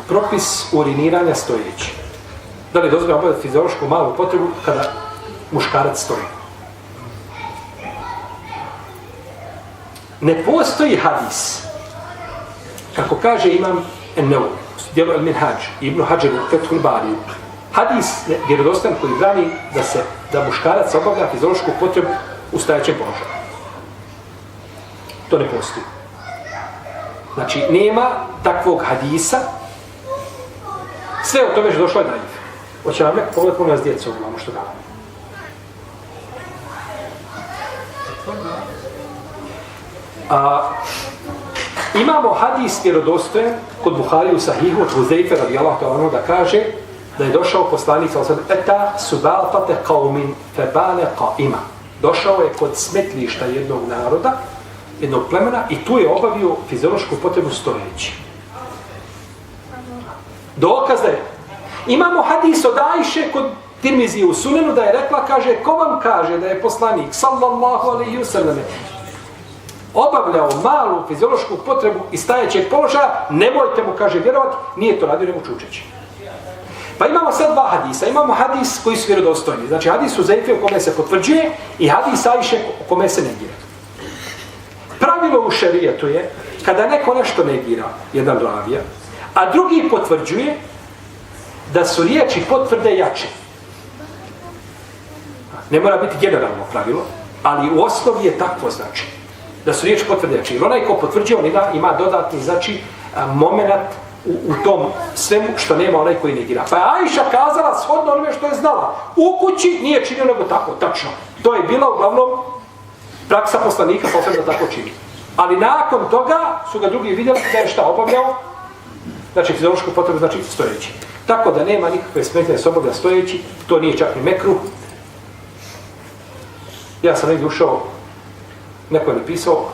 propis uriniranja stojeći. Da li je dozvoljeno obavljati fiziološku malu potrebu kada muškarac stoji? Ne postoji hadis, kako kaže imam Ennevu, djelo El-Minhadž, Ibn Hadžer u Fethul Bariju. Hadis vjerodostojan koji brani da muškarac obavlja fiziološku potrebu u stajećem položaju. To ne postoji. Znači, nema takvog hadisa. Sve o tome je došlo je dajiv. Hoće vam neko pogledat nas djecu ovamo što gledamo. Imamo hadis vjerodostojan kod Buhari u Sahihu od Huzeyfe radijallahu ta'ala da kaže da je došao poslanik eta subaltate qaumin febane qaima. Došao je kod smetlišta jednog naroda, jednog plemena i tu je obavio fiziološku potrebu stojeći. Dokaz da je. Imamo hadis od Ajše kod Tirmizije u Sunenu da je rekla, kaže, ko vam kaže da je poslanik sallallahu alejhi ve sellem obavljao malu fiziološku potrebu iz stajećeg položaja, nemojte mu, kaže, vjerovati, nije to radio, nego čučeći. Pa imamo sad dva hadisa. Imamo hadis koji su vjerodostojni. Znači hadis Huzeyfe u kome se potvrđuje i hadis Ajše u kome se negira. Pravilo u šerijetu je, kada neko nešto negira, jedan ravija, a drugi potvrđuje, da su riječi potvrde jače. Ne mora biti generalno pravilo, ali u osnovi je takvo znači. Da su riječi potvrde jače. Jer onaj ko potvrđuje, on ima dodatni, znači, moment u tom svemu što nema onaj koji negira. Pa je Ajša kazala shodno onome što je znala. U kući nije činio nego tako, tačno. To je bila uglavnom praksa poslanika, posebno tako čini. Ali nakon toga su ga drugi vidjeli da je šta obavljao, znači fiziološku potrebu, znači stojeći. Tako da nema nikakve smetnje da se obavlja stojeći, to nije čak ni mekruh. Ja sam negdje ušao, neko je napisao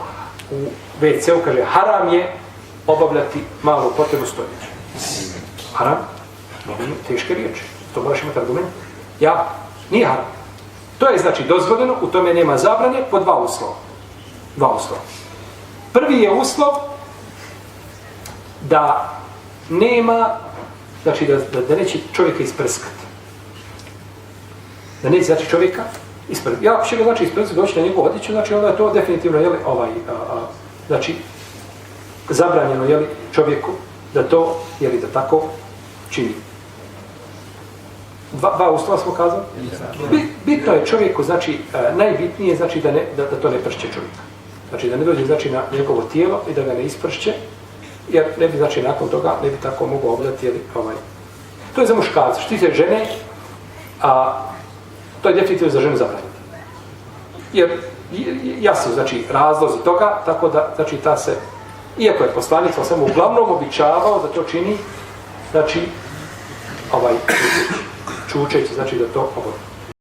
u WC-u, kaže, haram je obavljati malu potrebu stojeći. Haram? Teške riječi. To moraš imati argument. Ja, nije haram. To je znači dozvoljeno, u tome nema zabrane, po dva uslova. Prvi je uslov da nema, znači da neće čovjeka isprskati. Da neće znači čovjeka isprskati. Ja ako će ga znači isprskati, doći na njegovu odjeću, znači onda je to definitivno, jeli, znači zabranjeno, jeli, čovjeku da to, jeli, da tako čini. Dva uslova smo kazali. Bitno je čovjeku, znači, najbitnije znači da to ne pršće čovjeka. Znači da ne dođe znači, na njegovo tijelo i da ga ne ispršće, jer ne bi, znači, nakon toga ne bi tako mogao obavljati, jeli, To je za muškarce. Što tiče žene, to je definitivno za ženu zabranjeno. Jer jasno, znači, razlozi toga, tako da, znači, ta se, iako je poslanik samo uglavnom običavao da to čini, znači, čučeći, znači da to obavlja.